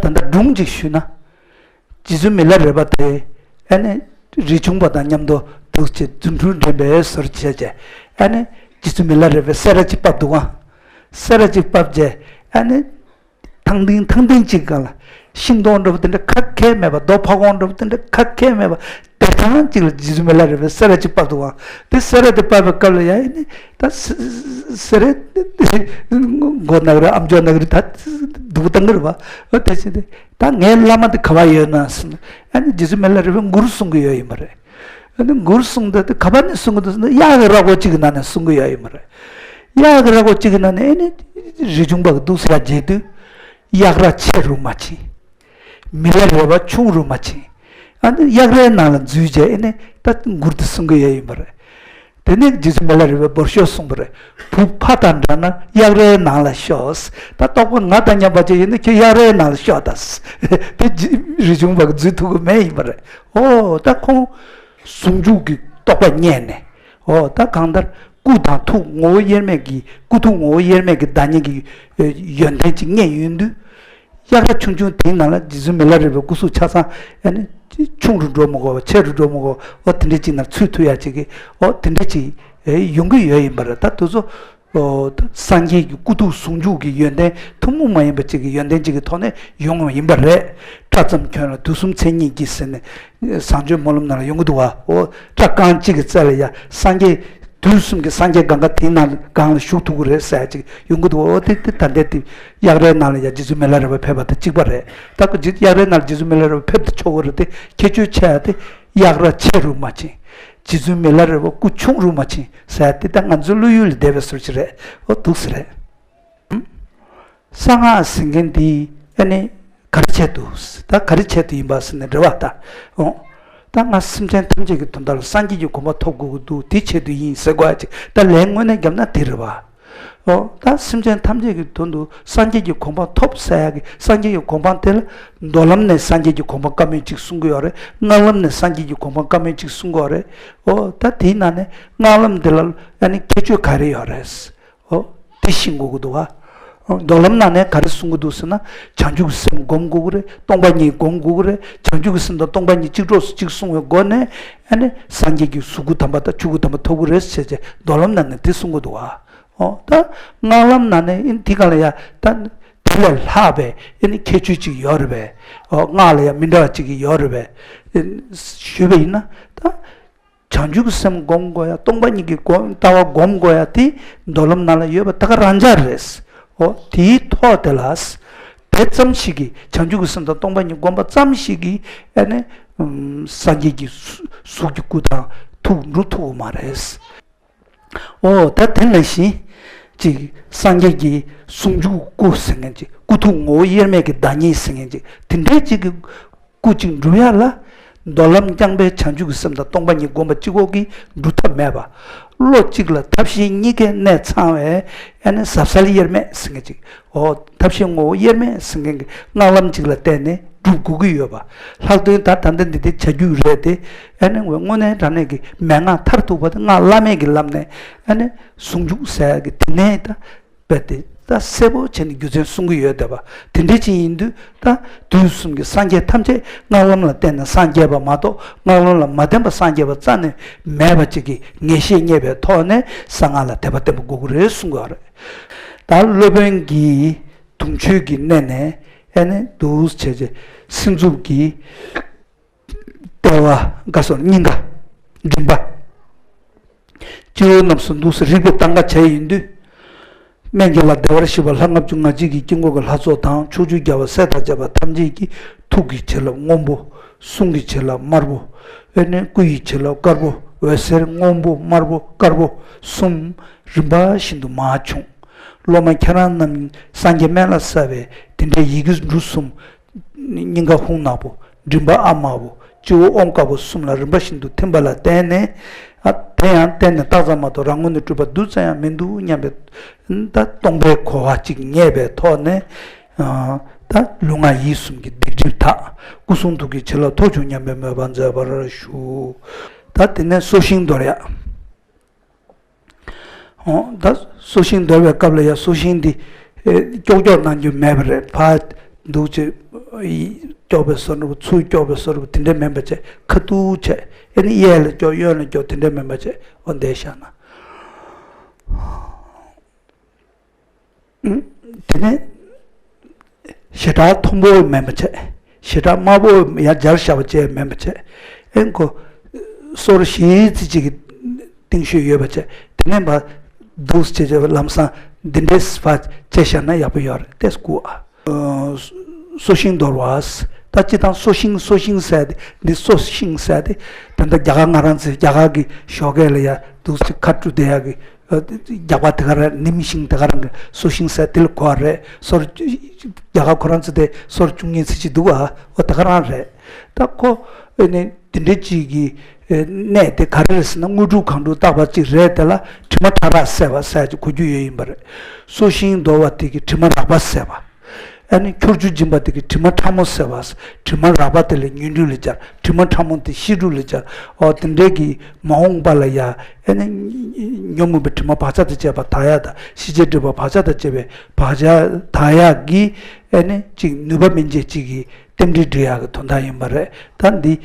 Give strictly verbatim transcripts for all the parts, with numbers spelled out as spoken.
ད་ལྟ་སྒྲུང་ཅིག་ཞུས་ན། རྗེ་བཙུན་མི་ལ་རས་པ་དེ་ཨ་ནི་རས་ཆུང་པ་དང་མཉམ་དུ་འདུག་བྱས་རྫུ་འཕྲུལ་འགྲན་པའི་ཟུར་བྱས་བྱས་ཨ་ནི་རྗེ་བཙུན་མི་ལ་རས་པའི་སེ་ར་ཅིག་ཕབ་འདུག་ཨང་། སེ་ར་ཅིག་ཕབ་བྱས་ཨ་ནི་ཐང་ཐིང་ཐང་ཐིང་ཅིག་སྒང་ལ་ཤིང་སྡོང་འདྲ་པོ་དེ་འདྲ་ག་གེ་མེད་པ། རྡོ་ཕ་བོང་འདྲ་པོ་དེ་འདྲ་ག་གེ་མེད་པ། བདེ་ཐང་ཅིག་ལ་རྗེ་བཙུན་མི་ལ་རས་པའི་སེ་ར་ཅིག་ཕབ་འདུག་ཨང་། དེ་སེ་ར་དེ་ཕབ་པའི་སྐབས་ལ་ཡ་ཨ་ནི་ད་སེ་སེ་ར་མགོ་ནག་རེད། ཨམ་ཅོག་ནག་རེད། ད་སྡུག་བཏང་གི་རེད་པ། འོ་དེ་བྱས་ཏེ་ད་ངའི་བླ་མ་དེ་ག་པར་ཡོད་ན་ཟེར་ན། ཨ་ནི་རྗེ་བཙུན་མི་ལ་རས་པའི་མགུར་གསུང་གི་ཡོད་ཡིན་པ་རེད། ཨ་ནི་མགུར་གསུང་དེ་དེ་ག་པར་ནས་གསུང་གི་འདུག་ཟེར་ན། གཡག་གི་ར་ཁོག་གཅིག་གི་ནང་ནས་གསུང་གི་ཡོད་ཡིན་པ་རེད། གཡག་གི་ར་ཁོག་གཅིག་གི་ནང་ནས་ཨ་ནི་རས་ཆུང་པ་གིས་འདུག་སེ་ཡར་བརྗེད་དུས། གཡག་ར་ཆེ་རུ་མ་ཕྱིན། མི་ལ་རས་པ་ཆུང་རུ་མ་ཕྱིན། ཨ་ནི་གཡག་རའི་ནང་ལ་འཛུལ་བྱས་ཨ་ནི་ད་མགུར་དེ་གསུང་གི་ཡོད་ཡིན་པ་རེད། དེ་ནས་རྗེ་བཙུན་མི་ལ་རས་པས་འབོར་ཤོག་གསུངས་པ་རེད། བུ་ཕ་དང་འདྲ་ན་གཡག་རའི་ནང་ལ་ཤོག། ད་རྟོགས་པ་ང་དང་མཉམ་པ་ཅིག་ཡིན་ན་ཁྱོད་གཡག་རའི་ནང་ལ་ཤོག་ད། དེ་རས་ཆུང་པ་གིས་འཛུལ་ཐུབ་ཀྱི་མེད་ཡིན་པ་རེད། ཨོ་ད་ཁོང་ཟུང་འཇུག་གི་རྟོགས་པ་རྙེད་ནས། ཨོ་ད་གང་ལྟར་སྐུ་དང་ཐུགས་ངོ་བོ་དབྱེར་མེད་ཀྱི། སྐུ་ཐུགས་ངོ་བོ་དབྱེར་མེད་ཀྱི་བདག་ཉིད་ཀྱི་ཡོན་ཏན་ཅིག་རྙེད་ཡོང་དུས། གཡག་ར་ཆུང་ཆུང་དེའི་ནང་ལ་རྗེ་བཙུན་མི་ལ་རས་པའི་སྐུ་གཟུགས་ཆ་ཚང་ཨ་ནི་ཆུང་རུ་འགྲོ་མི་དགོས་པ། ཆེ་རུ་འགྲོ་མི་དགོས་པ། ཨོ་དེ་འདྲ་ཅིག་ནང་ཚུད་ཐུབ་ཡ་ཅིག་གི། ཨོ་དེ་འདྲ་ཅིག་ཨེ་ཡོང་གི་ཡོད་ཡིན་པ་རེད། ད་དེ་ཚོ་ཨོ་ད་སངས་རྒྱས་ཀྱི་སྐུ་ཐུགས་ཟུང་འཇུག་གི་ཡོན་ཏན་ཐུན་མོང་མ་ཡིན་པ་ཅིག་གི་ཡོན་ཏན་ཅིག་གི་ཐོག་ནས་ཡོང་བ་ཡིན་པ་རེད། སྐྲ་ཙམ་གྱོན་ལ་དུས་གསུམ་མཚན་ཉིད་ཀྱིས་ཟེར་ནས་བཟང་སྤྱོད་སྨོན་ལམ་ནང་ལ་ཡོང་གི་འདུག་བ། ཨོ་སྐྲ་རྐང་གཅིག་གི་རྩ་ལ་ཡ་སངས་རྒྱས། དུས་གསུམ་གྱི་སངས་རྒྱས་གང་ག་དེའི་ནང་སྒང་ལ་བཞུགས་ཐུབ་ཀྱི་རེད་ཟེར་ཅིག་ཡོང་གི་འདུག། འོ་དེ་དེ་ད་ལྟའི་དེ་གཡག་རའི་ནང་ལ་ཡ་རྗེ་བཙུན་མི་ལ་རས་པ་ཕེབས་པ་དང་གཅིག་པ་རེད། ད་ཁོ་རྗེ་གཡག་རའི་ནང་ལ་རྗེ་བཙུན་མི་ལ་རས་པ་ཕེབས་ཏེ་ཆོག་གི་རེད་དེ། ཁྱད་ཆོས་ཆེ་ཡ་དེ་གཡག་ར་ཆེ་རུ་མ་ཕྱིན། རྗེ་བཙུན་མི་ལ་རས་པ་སྐུ་ཆུང་རུ་མ་ཕྱིན་ཟེར་ཡ་དེ་ད་ང་ཚོའི་བློ་ཡུལ་ལས་འདས་པའི་བཟོ་ཅིག་རེད། འོ་འདུག་སེ་རེད། གསང་སྔགས་ཟེར་མཁན་འདི་ཨ་ནི་ག་རེ་ཆེད་དུ། ད་ག་རེ་ཆེད་དུ་ཡིན་པ་ཟེར་ནས་འདྲི་བ་ད། འོ། ད་ང་སེམས་ཅན་ཐམས་ཅད་ཀྱི་དོན་དག་ལ་སངས་རྒྱས་ཀྱི་གོ་འཕང་ཐོབ་དགོས་ཀྱི་འདུག། དེ་ཆེད་དུ་ཡིན་ཟེར་དགོས་ཡ་ཅིག་ད་ལན་དངོས་གནས་བརྒྱབ་ན་དེ་རེད་བ། འོ། ད་སེམས་ཅན་ཐམས་ཅད་ཀྱི་དོན་དུ་སངས་རྒྱས་ཀྱི་གོ་འཕང་ཐོབ་ཟེར་ཡ་གི་སངས་རྒྱས་ཀྱི་གོ་འཕང་དེ་ལ་མདོ་ལམ་ནས་སངས་རྒྱས་ཀྱི་གོ་འཕང་བཀའ་མོལ་ཅིག་གསུང་གི་ཡོད་རེད། སྔགས་ལམ་ནས་སངས་རྒྱས་ཀྱི་གོ་འཕང་བཀའ་མོལ་ཅིག་གསུང་གི་ཡོད་རེད། འོ། ད་དེའི་ནང་ནས་སྔགས་ལམ་འདི་ལ་ཨ་ནི་ཁྱད་ཆོས་ག་རེ་ཡོད་རེད། ཨོ། དེ་ཤེས་དགོས་ཀྱི་འདུག་ག། མདོ་ལམ་ནང་ནས་ག་རེ་གསུང་གི་འདུག་ཟེར་ན། བྱང་ཆུབ་ཀྱི་སེམས་སྒོམ་དགོས་ཀྱི་རེད། སྟོང་པ་ཉིད་སྒོམ་དགོས་ཀྱི་རེད། བྱང་ཆུབ་ཀྱི་སེམས་དང་སྟོང་པ་ཉིད་གཅིག་གྲོགས་སུ་གཅིག་གསུང་བའི་སྒོ་ནས་ཨ་ནི་སངས་རྒྱས་ཀྱི་གཟུགས་སྐུ་དམ་པ་དང་ཆོས་སྐུ་དམ་པ་ཐོབ་ཀྱི་རེད་ཟེར་བྱས་མདོ་ལམ་ནང་ནས་དེ་གསུང་གི་འདུག་ག། ཨོ། ད་སྔགས་ལམ་ནང་ནས་ཨ་ནི་དེ་ག་ལ་ཡ་ད་དེ་ལས་ལྷག་པའི་ཨ་ནི་ཁྱད་ཆོས་ཅིག་ཡོད་རེད་པས། ཨོ། སྔགས་ལ་ཡ་མི་འདྲ་བ་ཅིག་ཡོད་རེད་པས། ཞུས་པ་ཡིན་ན་ད། བྱང་ཆུབ་ཀྱི་སེམས་སྒོམ་དགོས་ཡ། སྟོང་པ་ཉིད་ཀྱི་སྒོམ་ལྟ་བ་སྒོམ་དགོས་ཡ་དེ་མདོ་ལམ་ནང་ལ་ཡོད་པ་ད་ག་རང་འཇགས་རེད། འོ། དེའི་ཐོག་དེ་ལ་དེ་ཙམ་ཞིག་གིས་བྱང་ཆུབ་ཀྱི་སེམས་དང་སྟོང་པ་ཉིད་སྒོམ་པ་ཙམ་ཞིག་གིས་ཨ་ནི་ཨུམ་སངས་རྒྱས་ཀྱི་གཟུ་གཟུགས་ཀྱི་སྐུ་དང་ཐུགས་འགྲུབ་ཐུབ་ཀྱི་མ་རེད། འོ། ད་དེ་ནང་བཞིན་ཅིག་སངས་རྒྱས་ཀྱི་ཟུང་འཇུག་སྐུ་ཟེར་མཁན་ཅིག། སྐུ་ཐུགས་ངོ་བོ་དབྱེར་མེད་ཀྱི་བདག་ཉིད་ཟེར་མཁན་ཅིག་དེ་འདྲའི་ཅིག་གི་སྐུ་གཅིག་འགྲུབ་ཡ་ལ། མདོ་ལམ་རྐྱང་པའི་བྱང་ཆུབ་ཀྱི་སེམས་དང་སྟོང་པ་ཉིད་སྒོམ་པ་གཅིག་པོ་གིས་འགྲུབ་ཐབས་མེད་པ། བློ་གཅིག་ལ་ཐབས་ཤེས་གཉིས་ཀའི་གནད་ཚང་བའི་ཨ་ནི་ཟབ་གསལ་དབྱེར་མེད་ཟེར་མཁན་ཅིག། འོ། ཐབས་ཤེས་ངོ་བོ་དབྱེར་མེད་ཟེར་མཁན་གྱི་སྔགས་ལམ་གཅིག་ལ་བརྟེན་ནས་འགྲུབ་དགོས་ཀྱི་ཡོད་པ། ལྷག་དོན་ད་ད་ལྟ་འདི་དེ་བྱ་རྒྱུད་རེད་དེ། ཨ་ནི་དངོས་གནས་དྲང་གནས་ཀྱི་མན་ངག་མཐར་ཐུག་པ་དེ་སྔགས་བླ་མེད་ཀྱི་ལམ་ནས་ཨ་ནི་ཟུང་འཇུག་ཟེར་ཡ་གི་དེ་ནས་ད། རྦད་དེ་ད་གསལ་པོ་བྱས་ནས་རྒྱུ་མཚན་གསུང་གི་ཡོད་བསྡད་པ། དེ་འདྲ་ཅིག་ཡིན་དུས་ད་དུས་གསུམ་གྱི་སངས་རྒྱས་ཐམས་ཅད་སྔགས་ལམ་ལ་བརྟེན་ནས་སངས་རྒྱས་པ་མ་གཏོགས། སྔགས་ལམ་ལ་མ་བརྟེན་པ་སངས་རྒྱས་པ་རྩ་ནས་མེད་པ་ཅིག་གི་ངེས་ཤེས་རྙེད་པའི་ཐོག་ནས་གསང་སྔགས་ལ་དད་པ་བརྟན་པོ་དགོས་ཀྱི་རེད་གསུང་གི་ཡོད་རེད། ད་སློབ་དཔོན་གྱིས་དུང་ཆོས་ཀྱི་གནས་ནས་ཨ་ནི་འདུག་བྱས་རྗེས་སེམས་མཛུབ་ཀྱིས། ལྟེ་བ་དགའ་སོར་སྙིང་ག་མགྲིན་པ། སྤྱི་བོ་རྣམས་སུ་འདུག་སེ་རིག་པའི་ལྟ་ག་བྱས་ཡིན་དུས། སྨན་གྱི་བླ་བདེ་བར་གཤེགས་པ་ལྷ་ལྔ་བཅུ་ང་གཅིག་གི་དཀྱིལ་འཁོར་གྱི་ལྷ་ཚོགས་དང་ཕྱོགས་བཅུའི་རྒྱལ་བ་སྲས་དང་བཅས་པ་ཐམས་ཅད་ཀྱི་ཐུགས་ཀྱི་བྱིན་རླབས་སྔོན་པོ། གསུང་གི་བྱིན་རླབས་དམར་པོ། ཨེ་ནས་སྐུ་ཡི་བྱིན་རླབས་དཀར་པོ། འོད་ཟེར་སྔོན་པོ་དམར་པོ་དཀར་པོ་གསུམ་རིམ་པ་བཞིན་དུ་མར་བྱུང་། སློབ་མ་ཁྱེད་རང་རྣམས་སངས་རྒྱས་སྨན་བླ་གསལ་བའི་དེ་འདྲའི་ཡི་གེ་འབྲུ་གསུམ། སྙིང་ག་ཧཱུྃ་ནག་པོ། མགྲིན་པ་ཨ་དམར་པོ། སྤྱི་བོ་ཨོཾ་དཀར་པོ་གསུམ་ལ་རིམ་པ་བཞིན་དུ་ཐིམ་པ་ལ་བརྟེན་ནས། ཨ། དེ་ཡང་བརྟེན་ནས་བཏགས་ཙམ་མ་གཏོགས་རང་ངོས་ནས་གྲུབ་པ་རྡུལ་ཙམ་ཡང་མི་འདུག་སྙམ་པའི་ད་སྟོང་པའི་གོ་བ་གཅིག་རྙེད་པའི་ཐོག་ནས། ཨ། ད་ལུས་ངག་ཡིད་གསུམ་གྱི་སྡིག་སྒྲིབ་དག། སྐུ་གསུང་ཐུགས་ཀྱི་བྱིན་རླབས་ཐོབ་བྱུང་སྙམ་པའི་མོས་པ་མཛད་པར་ཞུ། ད་དེ་ནས་སོ་ཤིང་དོར་ཡག། འོ། ད་སོ་ཤིང་དོར་བའི་སྐབས་ལ་ཡ་སོ་ཤིང་འདི་ཨེ་ཀྱོག་ཀྱོག་གནང་རྒྱུ་མེད་པ་རེད། ཕར་ འདུག་ཅེས། སྐྱོག་པའི་བཟོ་འདྲ་པོ་ཚུར་སྐྱོག་པའི་བཟོ་འདྲ་པོ་དེ་འདྲ་མིན་པ་བྱས། ཁ་ཐུག་བྱས། ཨ་ནི་གཡས་ལ་སྐྱོག་གཡོན་ལ་སྐྱོག་དེ་འདྲ་མིན་པ་བྱས། འོ་འདས་བཞག་ན། དེ་ནས་ཞེ་དྲག་མཐོན་པོ་མིན་པ་བྱས། ཞེ་དྲག་དམའ་པོ་ཡང་སྦྱར་བཞག་པ་བཅས་མིན་པ་བྱས། ཨེ་ཁོ་སོར་བཞི་ཙམ་ཅིག་གི་རྟིང་ཤོས་ཡོད་པ་བྱས། དེ་ནས་ཕར་འདུག་སེ་བྱས་བྱས་ལམ་སང་འདི་འདྲས་ཕར་བྱས་བཞག་ན་ཡག་པོ་ཡོད་རེད་དེ་སྐུ་ཨ། སོ་ཤིང་འདོར་བ། ད་སྤྱིར་བཏང་སོ་ཤིང་སོ་ཤིང་ཟེར་ཏེ་འདི་སོ་ཤིང་ཟེར་ཏེ། ད་ལྟ་རྒྱ་གར་ང་རང་ཚོའི་རྒྱ་གར་གྱི་ཞོགས་ཀས་ལ་ཡ་འདུག་སེ་ཁ་བཀྲུ་བསྡད་ཡག་གི། རྒྱག་པ་དེ་ག་རང་ནིམ་ཤིང་དེ་ག་རང་གི་སོ་ཤིང་ཟེར་དེ་ལ་གོ་བ་རེད། སོར་རྒྱ་གར་ཁོ་རང་ཚོ་དེ་སོར་བཅུ་གཉིས་ཚེས་གཅིག་འདུག་ཨ། འོ་དེ་ག་རང་རེད། ད་ཁོ་ཨེ་ནི་དེ་འདྲའི་ཅིག་གི་གནས་དེ་ག་རེ་རེད་ཟེར་ན། དངོས་གྲུབ་གང་དྲུག་བཏགས་པ་ཅིག་རེད། དེ་ལ་དྲི་མ་ཕྲ་རགས་བསལ་བ་ཟེར་ཅིག་གོ་རྒྱུ་ཡོད་ཡིན་པ་རེད། སོ་ཤིང་འདོར་བ་དེ་གི་དྲི་མ་རགས་པ་བསལ་བ། ཨ་ནི་ཁྱོར་ཆུ་སྦྱིན་པ་དེ་གི་དྲི་མ་ཕྲ་མོ་བསལ་བ། དྲི་མ་རགས་པ་དེ་ལ་ཉོན་སྒྲིབ་ལ་སྦྱར། དྲི་མ་ཕྲ་མོ་དེ་ཤེས་སྒྲིབ་ལ་སྦྱར། འོ་དེ་འདྲའི་གི་མ་འོངས་པ་ལ་ཡ་ཨ་ནི་ཉོན་མོངས་པའི་དྲི་མ་བག་ཆགས་དང་བཅས་པ་དག་ཡག་དང་། ཤེས་བྱའི་སྒྲིབ་པ་བག་ཆགས་དང་བཅས་པའི་བག་ཆགས་དག་ཡག་གི་ཨ་ནི་ཅིག་ནུས་པ་སྨིན་བྱེད་ཅིག་གི་རྟེན་འབྲེལ་འགྲིག་ཡག་གི་དོན་དག་ཡིན་པ་རེད། ད་འདི་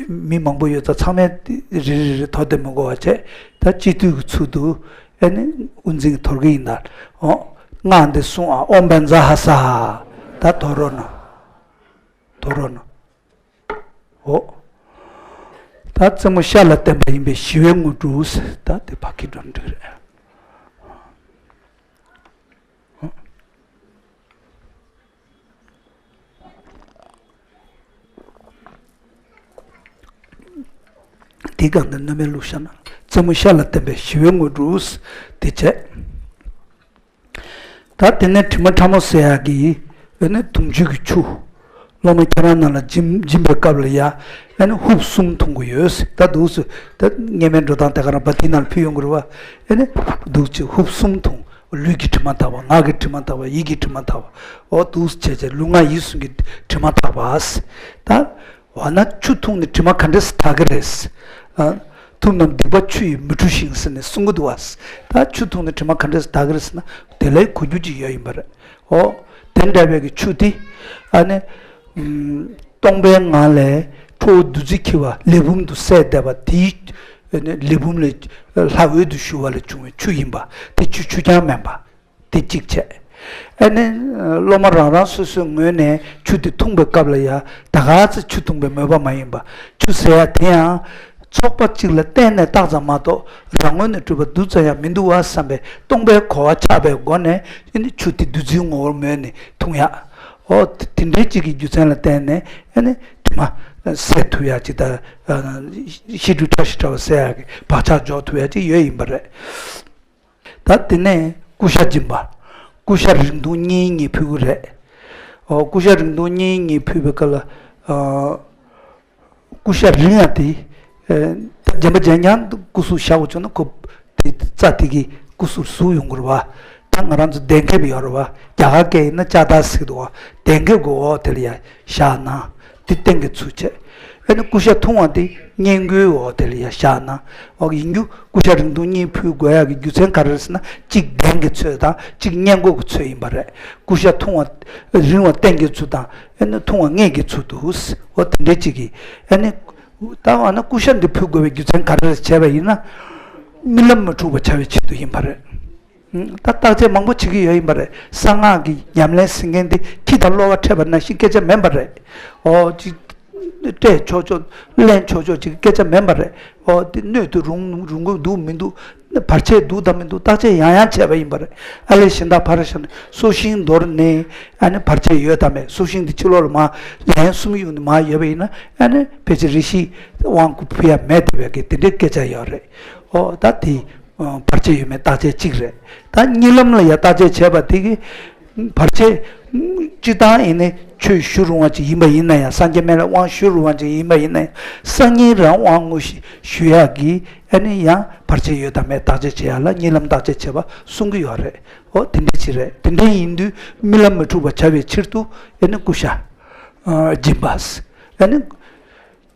མི་མང་པོ་ཡོད་ཙང་ཚང་མས་རེ་རེ་རེ་དོར་བསྡད་མི་དགོས་པ་བྱས། ད་སྤྱི་འཐུས་ཀྱི་ཚུལ་དུ། ཨེ་ནི་དབུ་འཛིན་གྱིས་དོར་གྱི་ཡིན་ད། འོ། སྔགས་འདི་གསུང་ཨ། ཨོཾ་བཛྲ་ཧ་ས་ཧ། ད་དོར་རོགས་གནང་། དོར་རོགས་གནང་། འོ། ད་རྩེ་མོ་ཤར་ལ་བསྟན་པ་ཡིན་པས་ཞི་བའི་དངོས་གྲུབ་ཟེར། ད་དེ་ཕ་གི་འགྲོ་འགྲིག་རེད། དེའི་སྒང་དུ་སྣོད་མེད་བླུགས་བཞག་ན། རྩེ་མོ་ཤར་ལ་བསྟན་པས་ཞི་བའི་དངོས་གྲུབ། དེ་བྱས། ད་དེ་ནས་དྲི་མ་ཕྲ་མོ་བསལ་ཡག་གི་ཨ་ནི་དུང་ཆོས་ཀྱི་ཆུ། སློབ་མ་ཁྱེད་རང་རྣམས་ལ་སྦྱིན་སྦྱིན་པའི་སྐབས་ལ་ཡ་ཨ་ནི་ཧུབ་གསུམ་འཐུང་དགོས་ཡོད། ད་འདུག་སེ་ད་སྔས་མའི་འགྲོ་སྟངས་དེ་ག་རང་བ་དེའི་ནང་ལ་ཕུལ་ཡོང་གི་རེད་བ། ཨ་ནི་འདུག་སེ་ཧུབ་གསུམ་འཐུང་། ལུས་ཀྱི་དྲི་མ་དག་པ། ངག་གི་དྲི་མ་དག་པ། ཡིད་ཀྱི་དྲི་མ་དག་པ། འོ་འདུག་སེ་བྱས་བྱས་ལུས་ངག་ཡིད་གསུམ་གྱི་དྲི་མ་དག་པ། ད་འོ་ན་ཆུ་འཐུང་ནས་དྲི་མ་ག་འདྲས་སེ་དག་གི་རེད། ཨ། ཐུབ་རྣམས་སྡིག་པ་ཆུ་ཡིས་མི་འཁྲུ་ཞིང་ཟེར་ནས་གསུང་གི་འདུག་བ། ད་ཆུ་འཐུང་ནས་དྲི་མ་ག་འདྲས་སེ་དག་གི་རེད་ཟེར་ན། དེ་ལའི་གོ་རྒྱུ་ཅིག་ཡོད་ཡིན་པ་རེད། འོ། དེ་འདྲ་བའི་གི་ཆུ་དེ། ཨ་ནི། ཨུམ། སྟོང་པའི་ངང་ལས་ཁྲོ་བོ་བདུད་རྩི་འཁྱིལ་བ་ལས་བུམ་དུ་གསལ་བསྡད་པ་དེའི། ཨ་ནི་ལས་བུམ་ལས་ལྷ་འོད་དུ་ཞུ་བ་ལས་བྱུང་བའི་ཆུ་ཡིན་པ་དེ་ཆུ་ཆུ་རྐྱང་མིན་པ། དེ་གཅིག་བྱས། ཨ་ནི། སློབ་མ་རང་རང་སོ་སོའི་ངོས་ནས་ཆུ་དེ་འཐུང་བའི་སྐབས་ལ་ཡ་ད་ག་ཚོད་ཆུ་འཐུང་བའི་མོས་པ་མ་ཡིན་པ། ཆུ་ཟེར་ཡ་དེ་ཡང་ཚོགས་པ་གཅིག་ལ་བརྟེན་ནས་བཏགས་ཙམ་མ་གཏོགས་རང་ངོས་ནས་གྲུབ་པ་རྡུལ་ཙམ་ཡང་མི་འདུག་བ་བསམ་པའི་སྟོང་པའི་གོ་བ་ཆགས་པའི་སྒོ་ནས་ཨ་ནི་ཆུ་དེ་བདུད་རྩིའི་ངོ་བོར་མོས་ནས་འཐུང་ཡ། འོ་དེ་འདྲའི་གཅིག་གི་རྒྱུ་མཚན་ལ་བརྟེན་ནས་ཨ་ནི་དྲི་མ་སེལ་ཐུབ་ཡ་གཅིག་དང་། ཤི་དུས་ཁྲག་ཤི་ཁྲག་པ་སེལ་ཡ་གི་བག་ཆགས་འཇོག་ཐུབ་ཡ་གཅིག་ཡོད་ཡིན་པ་རེད། ད་དེ་ནས་ཀུ་ཤ་སྦྱིན་པ། ཀུ་ཤ་རིང་ཐུང་གཉིས་གཉིས་ཕུལ་གྱི་རེད། ཨོ། ཀུ་ཤ་རིང་ཐུང་གཉིས་གཉིས་ཕུལ་བའི་སྐབས་ལ། ཨ། ཀུ་ཤ་རིང་ཡ་དེ། ཨ། ད་རྗེན་པ་རྗེན་ཉང་སྐུ་གཟུགས་བཞག་པ་བྱུང་ན་ཁོ། དེ་རྩ་དེ་གི་སྐུ་གཟུགས་ཟུག་ཡོང་གི་རེད་བ། ད་ང་རང་ཚོ་གདན་ཁེབས་ཡོད་རེད་བ། རྒྱ་གར་སྐད་ཡིན་ན་ལྕགས་ཐག་ཟེར་གི་འདུག་བ། གདན་ཁེབས་ཀྱི་འོག་དེ་ལ་ཡ་བཞག་ན། དེ་སྟེང་གི་ཚུལ་བྱས། ཨ་ནི་ཀུ་ཤ་འཐུང་བ་དེ་སྔས་མགོའི་འོག་དེ་ལ་ཡ་བཞག་ན། འོག་ཡིན་རྒྱུ་ཀུ་ཤ་རིང་ཐུང་གཉིས་ཕུལ་དགོས་ཡག་གི་རྒྱུ་མཚན་ག་རེ་རེད་ཟེར་ན། གཅིག་གདན་གྱི་ཚུལ་དང་གཅིག་སྔས་མགོ་གི་ཚུལ་ཡིན་པ་རེད། ཀུ་ཤ་འཐུང་བ་རིང་བ་སྟེང་གི་ཚུལ་དང་། ཨ་ནི་འཐུང་བ་སྔས་ཀྱི་ཚུལ་དུ། འོ་དེ་འདྲའི་གཅིག་གིས། ཨ་ནི། ད་འོ་ན་ཀུ་ཤ་འདི་ཕུལ་དགོས་པའི་རྒྱུ་མཚན་ག་རེ་རེད་བྱས་པ་ཡིན་ན། རྨི་ལམ་མི་འཁྲུགས་པ་བྱ་བའི་ཆེད་དུ་ཡིན་པ་རེད། ད་བརྟག་དཔྱད་མང་པོ་བྱེད་ཀྱི་ཡོད་ཡིན་པ་རེད། གསང་སྔགས་ཀྱི་ཉམས་ལེན་ཟེར་མཁན་འདི་ཁྱི་དང་གློ་བ་འཕྲད་པ་ནང་བཞིན་སྐད་ཆ་མིན་པ་རེད། འོ་ཅིག་སྤྲད་ཆོག་ཆོག་ལེན་ཆོག་ཆོག་ཅིག་སྐད་ཆ་མིན་པ་རེད། འོ་དེ་སྣོད་དུ་རུང་རུང་གི་འདུག་མི་འདུག་བར་ཆད་འདུག་དང་མི་འདུག་བརྟག་དཔྱད་ཡང་ཡང་བྱས་པ་ཡིན་པ་རེད། ཨ་ལས་གཞན་དག་ཕར་བཞག་ནས་སྲོག་ཤིང་འདོར་ནས་ཨ་ནི་བར་ཆད་ཡོད་དམ་མེད། སྲོག་ཤིང་འདི་ཕྱི་ལོགས་ལ་མར་ལན་གསུམ་གཡུགས་ནས་མར་ཡོད་པ་ཡིན་ན། ཨ་ནི་ཕལ་ཆེར་རེ་ཞིག་དབང་བསྐུར་ཕུལ་ཡ་མེད་བསྡད་པའི་གི་དེ་འདྲའི་སྐད་ཆ་ཡོད་རེད། འོ་ད་དེ། བར་ཆད་ཡོད་མེད་བརྟག་དཔྱད་གཅིག་རེད། ད་གཉིད་ལམ་ལ་ཡ་བརྟག་དཔྱད་བྱས་པ་དེ་གི། བར་ཆད། སྤྱིར་བཏང་ཡིན་ནའི་ཆོས་ཞུ་རུང་བ་ཅིག་ཡིན་པ་ཡིན་ན་ཡང་། སངས་རྒྱས་སྨན་བླའི་དབང་ཞུ་རུང་བ་ཅིག་ཡིན་པ་ཡིན་ན་ཡང་། སང་ཉིན་རང་དབང་དངོས་གཞི་ཞུ་ཡག་གི་ཨ་ནི་ཡང་བར་ཆད་ཡོད་དམ་མེད་བརྟག་དཔྱད་བྱེད་ཡག་ལ་གཉིད་ལམ་བརྟག་དཔྱད་བྱེད་པ་གསུང་གི་ཡོད་རེད། འོ་དེ་འདྲ་ཅིག་རེད། དེ་འདྲ་ཡིན་དུས་རྨི་ལམ་མི་འཁྲུགས་པ་བྱ་བའི་ཕྱིར་དུ་ཨ་ནི་ཀུ་ཤ། སྦྱིན་པ། ཨ་ནི།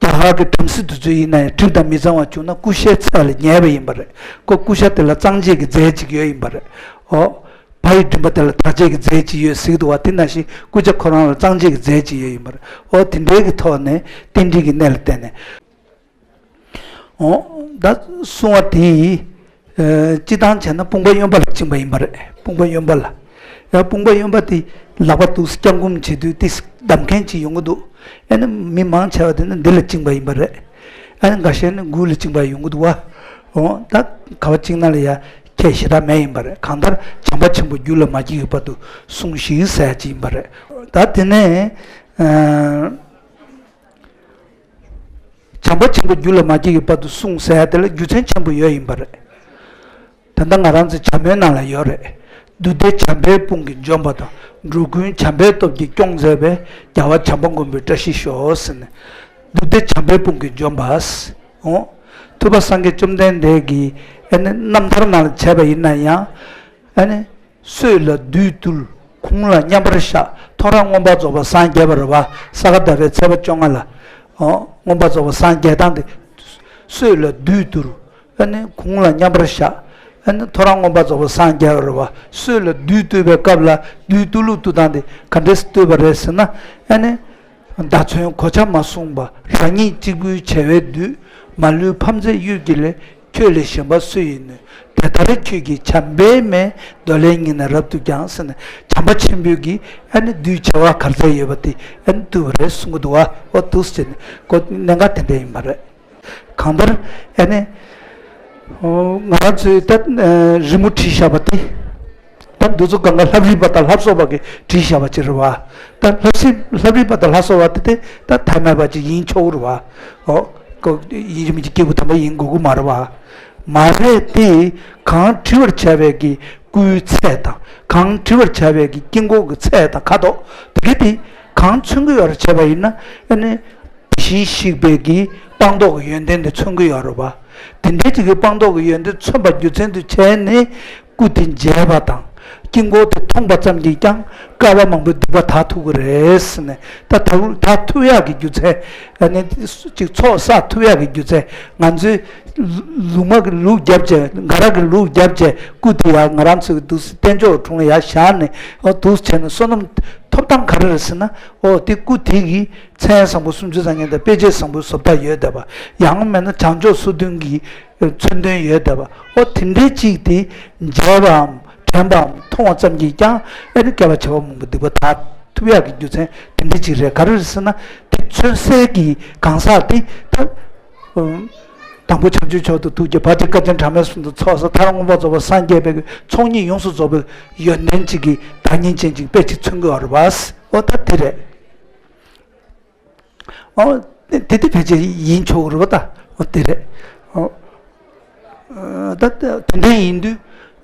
རྒྱ་གར་གྱི་བྲམ་ཟེ་དེ་ཚོ་ཡིན་ན་ཡང་གྲིབ་དང་མི་གཙང་བ་བྱུང་ན་ཀུ་ཤའི་ཚལ་ལ་ཉལ་བ་ཡིན་པ་རེད། ཁོ་ཀུ་ཤ་དེ་ལ་གཙང་བྱེད་ཀྱི་རྫས་ཅིག་ཡོད་ཡིན་པ་རེད། འོ། བ་ཡི་མགྲིན་པ་དེ་ལ་དར་བྱེད་ཀྱི་རྫས་ཅིག་ཡོད་ཟེར་གྱི་འདུག་བ། དེ་ནང་བཞིན་སྐུ་ཆ་ཁོ་རང་ལ་གཙང་བྱེད་ཀྱི་རྫས་ཅིག་ཡོད་ཡིན་པ་རེད། འོ་དེ་འདྲའི་གི་ཐོག་ནས་རྟེན་འབྲེལ་གྱི་གནས་ལ་བརྟེན་ནས། འོ་ད་སྲུང་བ་དེ་ཡིས་སྤྱི་བཏང་བྱས་ན་དཔུང་པ་གཡོན་པ་ལ་བཅིངས་པ་ཡིན་པ་རེད། དཔུང་པ་གཡོན་པ་ལ། ཡང་དཔུང་པ་གཡོན་པ་དེ་ལག་པ་འདུག་སེ་བརྐྱང་བསྐུམ་བྱེད་དུས་དེ་བསྡམ་མཁན་ཅིག་ཡོང་གི་འདུག་ཨ་ནི་མི་མང་ཆེ་བ་དེ་ནི་འདི་ལ་བཅིངས་པ་ཡིན་པ་རེད། ཨ་ནི་འགའ་ཤས་ནི་མགུལ་ལ་བཅིངས་པ་ཡོང་གི་འདུག་བ། འོ་ད་ག་བ་བཅིངས་ན་ལ་ཡ་ཁྱད་ཞེ་དྲག་མེད་ཡིན་པ་རེད། གང་ལྟར་བྱམས་པ་ཆེན་པོ་རྒྱུད་ལ་མ་སྐྱེས་ཀྱི་བར་དུ་སྲུང་ཞིག་ཟེར་ཡ་ཅིག་ཡིན་པ་རེད། ད་དེ་ནས་ཨ། བྱམས་པ་ཆེན་པོ་རྒྱུད་ལ་མ་སྐྱེས་ཀྱི་བར་དུ་སྲུང་ཟེར་ཡ་དེ་ལ་རྒྱུ་མཚན་ཆེན་པོ་ཡོད་ཡིན་པ་རེད། ད་ལྟ་ང་རང་ཚོའི་བྱམས་པའི་ནང་ལ་ཡོད་རེད། བདུད་སྡེ་བྱམས་པའི་དཔུང་གིས་འཇོམས་པ་དང་། འགྲོ་ཀུན་བྱམས་པའི་སྟོབས་ཀྱིས་སྐྱོང་མཛད་པའི། རྒྱལ་བ་བྱམས་པ་མགོན་པོའི་བཀྲ་ཤིས་ཤོག་ཟེར་ནས། བདུད་སྡེ་བྱམས་པའི་དཔུང་གིས་འཇོམས་པ། འོ། ཐུབ་པ་སངས་རྒྱས་བཅོམ་ལྡན་འདས་ཀྱི་ཨ་ནི་རྣམ་ཐར་ནང་ལ་བྱས་པ་ཡིན་ན་ཡང་། ཨ་ནི། སྲོད་ལ་བདུད་བཏུལ། གུང་ལ་མཉམ་པར་བཞག་ཐོ་རངས་མངོན་པར་རྫོགས་པར་སངས་རྒྱས་པ་རེད་བ། ས་ག་ཟླ་བའི་ཚེས་པ་བཅོ་ལྔ་ལ། ཨོ། མངོན་པར་རྫོགས་པར་སངས་རྒྱས་སྟངས་དེ། སྲོད་ལ་བདུད་བཏུལ། ཨ་ནི་གུང་ལ་མཉམ་པར་བཞག་ཨ་ནི་ཐོ་རངས་མངོན་པར་རྫོགས་པར་སངས་རྒྱས་པ་རེད་བ། སྲོད་ལ་བདུད་བཏུལ་བའི་སྐབས་ལ་བདུད་བཏུལ་ལུགས་བཏུལ་སྟངས་དེ་ག་འདྲས་བཏུལ་བ་རེད་ཟེར་ན། ཨ་ནི། མདའ་མཚོན་གོ་ཆ་མ་བཟུང་བ། རང་ཉིད་གཅིག་པུའི་བྱ་བའི་བདུད། མ་ལུས་ཕམ་མཛད་གཡུལ་གྱི་ལས། ཁྱོད་ལས་གཞན་པ་སུ་ཡིས་ནུས། དེ་ལྟར་ཁྱོད་ཀྱི་བྱམས་པའི་མེ། འདོད་ལན་ཉིད་ནས་རབ་ཏུ་བརྒྱངས་ཟེར་ནས་བྱམས་པ་ཆེན་པོས་ཀྱིས་ཨ་ནི་བདུད་བྱ་བ་ག་ཚད་ཡོད་པ་དེ་ཨ་ནི་བཏུལ་བ་རེད་གསུང་གི་འདུག་བ། འོ་འདུག་ཟེར་ནས་ཁོ་གནད་འགག་དེ་འདྲ་ཡིན་པ་རེད། གང་ལྟར་ཨ་ནི། ཨོ། ང་རང་ཚོས་ད་ཨ་རི་མོ་བྲིས་བཞག་པ་དེ། ད་འདི་ཚོ་གང་ག་ལྷ་བྲིས་པ་དང་ལྷ་གསོ་བ་གིས་བྲིས་བཞག་པ་ཅིག་རེད་བ། ད་ལྷ་བྲིས་ལྷ་བྲིས་པ་དང་ལྷ་གསོ་བ་དེ་དེ་ད་ཐ་མལ་པ་ཅིག་ཡིན་ཆོག་རེད་བ། ཨོ། ཁོ་ཡིན་གཅིག་མིན་གཅིག་སྐྱེས་བུ་དམ་པ་ཡིན་དགོས་ཀྱི་མ་རེད་བ། མ་རེད་དེ། གང་བྲི་བར་བྱ་བའི་གི་སྐུའི་ཚད་དང་། གང་བྲི་བར་བྱ་བའི་གི་དཀྱིལ་འཁོར་གྱི་ཚད་དང་ཁ་དོག་དེ་ག་དེ་གང་མཚོན་གྱི་ཡོད་རེད་བྱས་པ་ཡིན་ན། ཨ་ནི། གཞི་ཞིག་པའི་གི་སྤངས་རྟོགས་ཀྱི་ཡོན་ཏན་དེ་མཚོན་གྱི་ཡོད་རེད་བ། དེ་འདྲའི་ཅིག་གི་སྤངས་རྟོགས་ཀྱི་ཡོན་ཏན་མཚོན་པ་རྒྱུ་མཚན་དུ་བྱས་ནས་སྐུ་དེ་མཇལ་བ་དང་། དཀྱིལ་འཁོར་དེ་མཐོང་པ་ཙམ་གྱིས་ཀྱང་བསྐལ་པ་མང་པོའི་སྡིག་པ་དག་ཐུབ་ཀྱི་རེད་ཟེར་ནས། ད་དག་དག་ཐུབ་ཡག་གི་རྒྱུ་མཚན། ཨ་ནི་ཅིག་ཚོགས་བསགས་ཐུབ་ཡག་གི་རྒྱུ་མཚན། ང་ཚོའི་ལུང་མ་གི་ལུགས་བརྒྱབ་བྱས། འགའ་ར་གི་ལུགས་བརྒྱབ་བྱས། སྐུ་དེ་ཡང་ང་རང་ཚོའི་འདུག་སེ་བསྟན་འགྱུར་དྲུང་ལ་ཡར་བཞག་ནས། ཨོ་འདུག་སེ་བྱས་ནས་བསོད་ནམས་ཐོབ་སྟངས་ག་རེ་རེད་ཟེར་ན། ཨོ་དེ་སྐུ་དེ་གི་མཚན་བཟང་པོ་སུམ་ཅུ་རྩ་གཉིས་དང་དཔེ་བྱད་བཟང་པོའི་བཟོ་ལྟ་ཡོད་བསྡད་པ། ཡང་མིན་ན་བྱང་ཕྱོགས་སོ་བདུན་གྱི་མཚོན་དོན་ཡོད་བསྡད་པ། ཨོ་དེ་འདྲའི་ཅིག་དེ་མཇལ་བའམ་དྲན་པའམ་མཐོང་བ་ཙམ་གྱིས་ཀྱང་ཨ་ནི་བསྐལ་པ་བྱེ་བ་མང་པོའི་སྡིག་པ་དག་ཐུབ་ཡག་གི་རྒྱུ་མཚན་དེ་འདྲ་ཅིག་རེད། ག་རེ་རེད་ཟེར་ན། དེ་མཚོན་སའི་གི་གང་ཟག་དེ་ད། དང་པོ་བྱང་ཆུབ་མཆོག་ཏུ་ཐུགས་བསྐྱེད། བར་དུ་བསྐལ་ཆེན་གྲངས་མེད་གསུམ་དུ་ཚོགས་བསགས། མཐར་མངོན་པར་རྫོགས་པར་སངས་རྒྱས་པའི་ཚོགས་གཉིས་ཡོངས་སུ་རྫོགས་པའི་ཡོན་ཏན་ཅིག་གི་བདག་ཉིད་ཅན་ཅིག་དཔེ་ཅིག་མཚོན་གྱི་ཡོད་རེད་བ། ཨོ་ད་དེ་རེད། ཨོ། དེ་དེ་ཕལ་ཆེར་ཡིན་ཆོག་རེད་བ་ད། ཨོ་དེ་རེད། ཨོ། ད་དེ་འདྲ་ཡིན་དུས་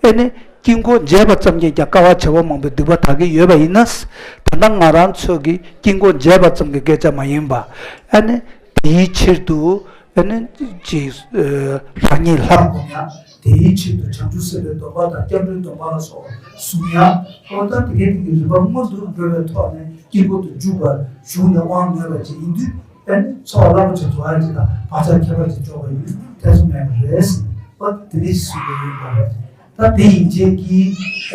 ཨེ་ནི་དཀྱིལ་འཁོར་མཇལ་བ་ཙམ་གྱིས་ཀྱང་བསྐལ་པ་བྱེ་བ་མང་པོའི་སྡིག་པ་དག་གི་ཡོད་པ་ཡིན་ན། ད་ལྟ་ང་རང་ཚོ་གི་དཀྱིལ་འཁོར་མཇལ་བ་ཙམ་གྱི་སྐད་ཆ་མ་ཡིན་པ། ཨེ་ནི་དེའི་ཕྱིར་དུ་ཨེ་ནི་ཅིག་རང་ཉིད་ལྷ་དེའི་ཕྱིར་དུ་བྱང་ཆུབ་སེམས་དཔའི་སྡོམ་པ་དང་སྐྱབས་འགྲོའི་སྡོམ་པ་ལ་སོགས་པ་བཟུང་ཡང་། ཨོ་ད་དེ་གའི་དེ་གའི་རིམ་པ་སྔོན་དུ་འགྲོ་བའི་ཐོག་ནས་དཀྱིལ་འཁོར་དུ་འཇུག་པར་ཞུགས་ནས་དབང་ངེས་པ་ཅིག་ཡིན་དུས། ཨ་ནི་ཚོགས་རླབས་པོ་ཆེ་དུ་བ་ཅིག་དང་བག་ཆགས་ཁྱད་པར་ཅན་འཇོག་པ་ཡིན་ཐེ་ཚོམ་མེད་པ་རེད། ཨོ་དེ་འདྲ་ཞིག་ཡིན་པ་རེད། ད་དེ་ཡིན་ཅན་གྱི་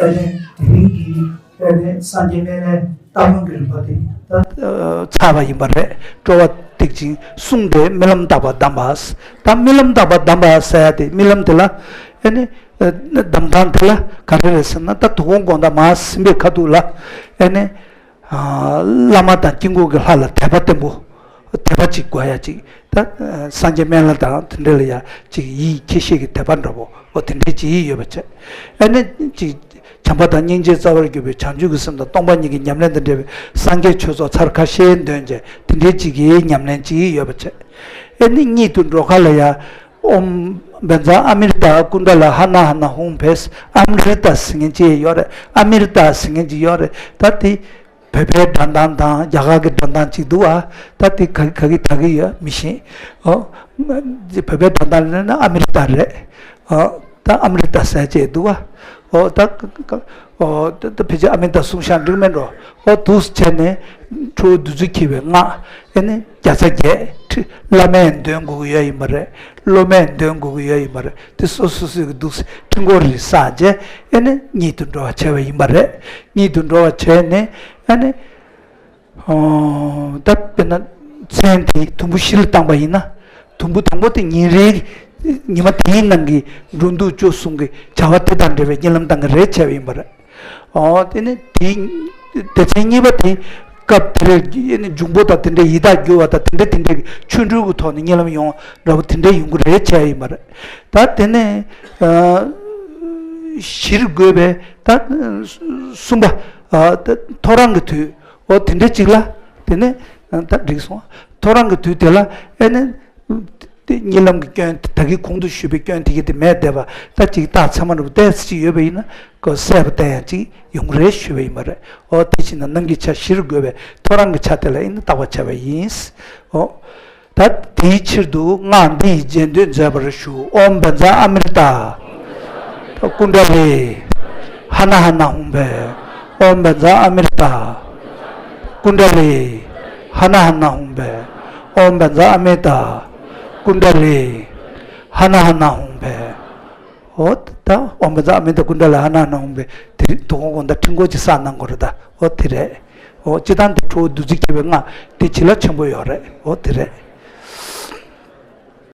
ཨ་ནི་དེ་རིང་གི་ཨ་ནི་སངས་རྒྱས་སྨན་བླའི་སྟ་གོན་གྱི་རིམ་པ་དེ་ད་ཚར་བ་ཡིན་པ་རེད། སྤྲོ་བ་སྟེར་ཅིང་གསུངས་ཏེ་རྨི་ལམ་བརྟག་པ་གདམས་པ། ད་རྨི་ལམ་བརྟག་པ་གདམས་པ་ཟེར་ཡ་དེ་རྨི་ལམ་དེ་ལ་ཨ་ནི་གདམས་སྟངས་དེ་ལ་ག་རེ་རེད་ཟེར་ན། ད་དོ་དགོང་དགོང་དག་མར་ཟིན་པའི་ཁ་ཐུག་ལ་ཨ་ནི། བླ་མ་དང་དཀྱིལ་འཁོར་གྱི་ལྷ་ལ་དད་པ་བརྟན་པོ། དད་པ་ཅིག་དགོས་ཡ་ཅིག་ད་སངས་རྒྱས་སྨན་བླ་དང་དེ་འདྲ་ལ་ཡ་ཅིག་ཡིད་ཁྱེད་ཤེས་ཀྱི་དད་པ་འདྲ་པོ། འོ་དེ་འདྲའི་ཅིག་ཡིད་ཡོད་པ་བྱས། ཨ་ནི་ཅིག་བྱམས་པ་དང་སྙིང་རྗེ་རྩ་བར་གྱུར་པའི་བྱང་ཆུབ་ཀྱི་སེམས་དང་སྟོང་པ་ཉིད་ཀྱི་ཉམས་ལེན་དང་འབྲེལ་བའི་སངས་རྒྱས་ཆོས་ཚོགས་ཚར་ཁ་ཤས་འདོན་བྱས་དེ་འདྲའི་ཅིག་གི་ཉམས་ལེན་ཅིག་ཡོད་པ་བྱས། ཨ་ནི་གཉིད་དུ་འགྲོ་ཁ་ལ་ཡ། ཨོཾ་བཛྲ་ཨ་མྲྀ་ཏ་ཀུཎྜ་ལ་ཧ་ན་ཧ་ན་ཧཱུྃ་ཕཊ། ཨ་མྲྀ་ཏ་ཟེར་མཁན་ཅིག་ཡོད་རེད། ཨ་མྲྀ་ཏ་ཟེར་མཁན་ཅིག་ཡོད་རེད། ད་དེ་བོད་པའི་འགྲོ་སྟངས་དང་རྒྱ་གར་གྱི་འགྲོ་སྟངས་ཅིག་འདུག་ཨ། ད་དེ་ག་ག་གི་ད་གི་ཡོད་མི་ཤེས། ཨོ། བོད་པའི་འགྲོ་སྟངས་ལ་ན་ཨ་མྲྀ་ཏ་རེད། ཨོ། ད་ཨ་མྲྀ་ཏ་ཟེར་ཅིག་འདུག་ཨ། ཨོ་ད་ཨོ་ད་ད་ཕལ་ཆེར་ཨ་མྲྀ་ཏ་གསུང་ཤག་འགྲིག་མེད་འགྲོ། ཨོ་འདུག་སེ་བྱས་ནས་ཁྲོ་བོ་བདུད་རྩི་འཁྱིལ་བའི་སྔགས་ཨེ་ནི་བརྒྱ་རྩ་བརྒྱད། ཁྲི་བླ་མས་འདོན་དགོས་ཀྱི་ཡོད་ཡིན་པ་རེད། སློབ་མས་འདོན་དགོས་ཀྱི་ཡོད་ཡིན་པ་རེད། དེ་སོ་སོ་སོའི་གི་འདུག་སེ་ཕྲེང་སྐོར་རེ་བསགས་རྗེས་ཨེ་ནི་གཉིད་དུ་འགྲོ་བ་བྱས་པ་ཡིན་པ་རེད། གཉིད་དུ་འགྲོ་བ་བྱས་ནས་ཨེ་ནི། ཨོ། ད་དཔེར་ན་མཚན་དེ་དུམ་བུ་བཞི་ལ་བཏང་པ་ཡིན་ན། དུམ་བུ་དང་པོ་དེ་ཉིན་རེའི་ཉི་མ་དེའི་ནང་གི་འགྲོ་འདུག་སྤྱོད་གསུམ་གྱི་བྱ་བ་དེ་དང་འབྲེལ་བའི་གཉིད་ལམ་བཏང་གི་རེད་བྱས་པ་ཡིན་པ་རེད། ཨོ། དེ་ནི་དེའི་སྡེ་ཚན་གཉིས་པ་དེ་སྐབས་དེ་རེད། ཨེ་ནི་འབྱུང་པོ་དང་དེ་འདྲའི་ཡི་དྭགས་རྒྱུ་བ་དང་དེ་འདྲ་དེ་འདྲའི་ཆོ་འཕྲུལ་གྱི་ཐོག་ནས་གཉིད་ལམ་ཡོང་འདྲ་པོ་དེ་འདྲ་ཡོང་གི་རེད་བྱས་པ་ཡིན་པ་རེད། ད་དེ་ནས་ཨ་བཞིར་བགོས་པའི་ད་གསུམ་པ་ཨ་ད་ཐོ་རངས་ཀྱི་དུས། འོ་དེ་འདྲ་ཅིག་ལ། དེ་ནས་ད་འགྲིག་སོང་། ཐོ་རངས་ཀྱི་དུས་དེ་ལ་ཨེ་ནི། དེ་གཉིད་ལམ་གྱི་སྐྱོན་ད་གིན་གོང་དུ་ཞུས་པའི་སྐྱོན་དེ་གྱད་དེ་མེད་བསྡད་པ། ད་ཅིག་རྟགས་མཚན་མ་འདྲ་པོ་ཏོག་ཙམ་ཅིག་ཡོད་པ་ཡིན་ན་ཁོ་གསལ་པོ་བསྟན་ཡ་ཅིག་ཡོང་གི་རེད་ཞུས་པ་ཡིན་པ་རེད། འོ་དེ་བྱས་ན་ནམ་གྱི་ཆ་བཞིར་བགོས་པའི་ཐོ་རངས་ཀྱི་ཆ་དེ་ལ་ཨེ་ནི་བརྟག་པ་བྱས་པ་ཡིན། འོ། ད་དེའི་ཕྱིར་དུ་སྔགས་འདི་ཡི་རྗེས་ཟློས་མཛད་པར་ཞུ། ཨོཾ་བཛྲ་ཨ་མྲྀ་ཏ་ཀུཎྜ་ལི་ཧ་ན་ཧ་ན་ཧཱུྃ་ཕཊ། ཨོཾ་བཛྲ་ཨ་མྲྀ་ཏ་ཀུཎྜ་ལི་ཧ་ན་ཧ་ན་ཧཱུྃ་ཕཊ། ཨོཾ་བཛྲ་ཨ་མྲྀ་ཏ་ཀུཎྜ་ལི་ཧ་ན་ཧ་ན་ཧཱུྃ་ཕཊ། འོ་ད་ཨོཾ་བཛྲ་ཨ་མྲྀ་ཏ་ཀུཎྜ་ལི་ཧ་ན་ཧ་ན་ཧཱུྃ་ཕཊ་དེ་རིང་དོ་དགོང་དག་ཕྲེང་སྐོར་ཅིག་བསགས་གནང་དགོས་རེད་ད། འོ་དེ་རེད། འོ་སྤྱིར་བཏང་དེ་ཁྲོ་བོ་བདུད་རྩི་འཁྱིལ་པའི་སྔགས་དེ་བྱིན་རླབས་ཆེན་པོ་ཡོད་རེད། འོ་དེ་རེད།